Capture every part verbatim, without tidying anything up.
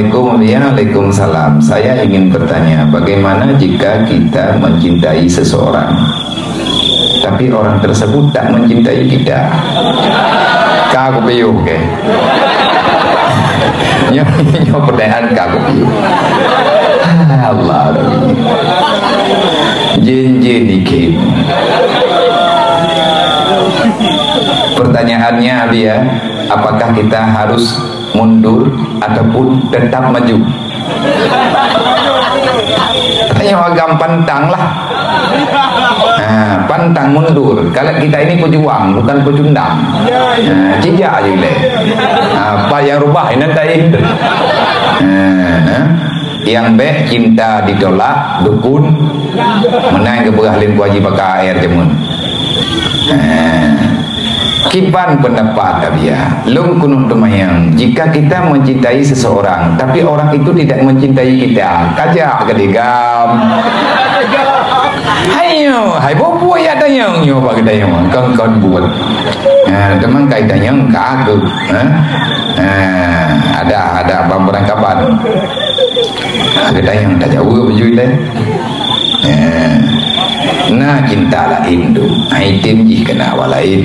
Assalamualaikum. Ya, waalaikumsalam. Saya ingin bertanya, bagaimana jika kita mencintai seseorang, tapi orang tersebut tak mencintai kita? Ka kupiôh ke? Nyoe, nyoe pertanyaan ka kupiôh. Ah, Allah Rabbi. Jin-jin dikit. Pertanyaannya, Abi, ya, apakah kita harus mundur ataupun tetap maju? Tanya agam pantang lah. Ha, pantang mundur. Kalau kita ini pejuang, bukan pecundang. Ha, cijak aja leh. Ha, apa yang rubah ini tak. Ha, ha. Yang baik cinta ditolak, dukun menang ke berah lim kuaji baka air jemun. Ha. Kiban pendapat Abiya, lôn keuneuk teumayang, jika kita mencintai seseorang, tapi orang itu tidak mencintai kita, kajak ke digam. Hayo, hai bobo ya tanyong nyoe bak tanyong, kon-kon buet. Ha, teuma kai tanyong ka aku. Ha? Ha, ada, ada bang perangkapan. Ada yang tak jauh baju dia. Eh, na cinta lain tu. Ai tem jih kena awak lain.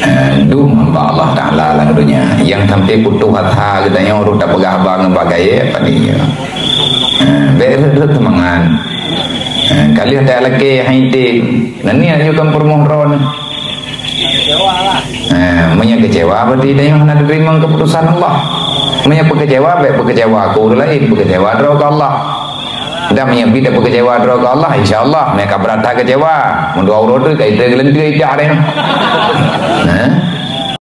Eh, dum hamba Allah Taala lam dunia. Yang sampai putus asa kita yang urut tak pegang abang ngon bagai apa ni. Eh, bek rut semangat. Eh, kali tak lagi hai tem. Nani ayo kan permohon. Eh, meunyoe kecewa berarti dia hana terima keputusan Allah. Meunyoe peukejewa, baik peukejewa ke ureuëng lain, peukejewa droe ke Allah. Dan meunyoe bida peukejewa droe ke Allah, insya Allah, meunyoe ka beurata kecewa, meudua uroe tu ka ite geulentui ite areng. Nah,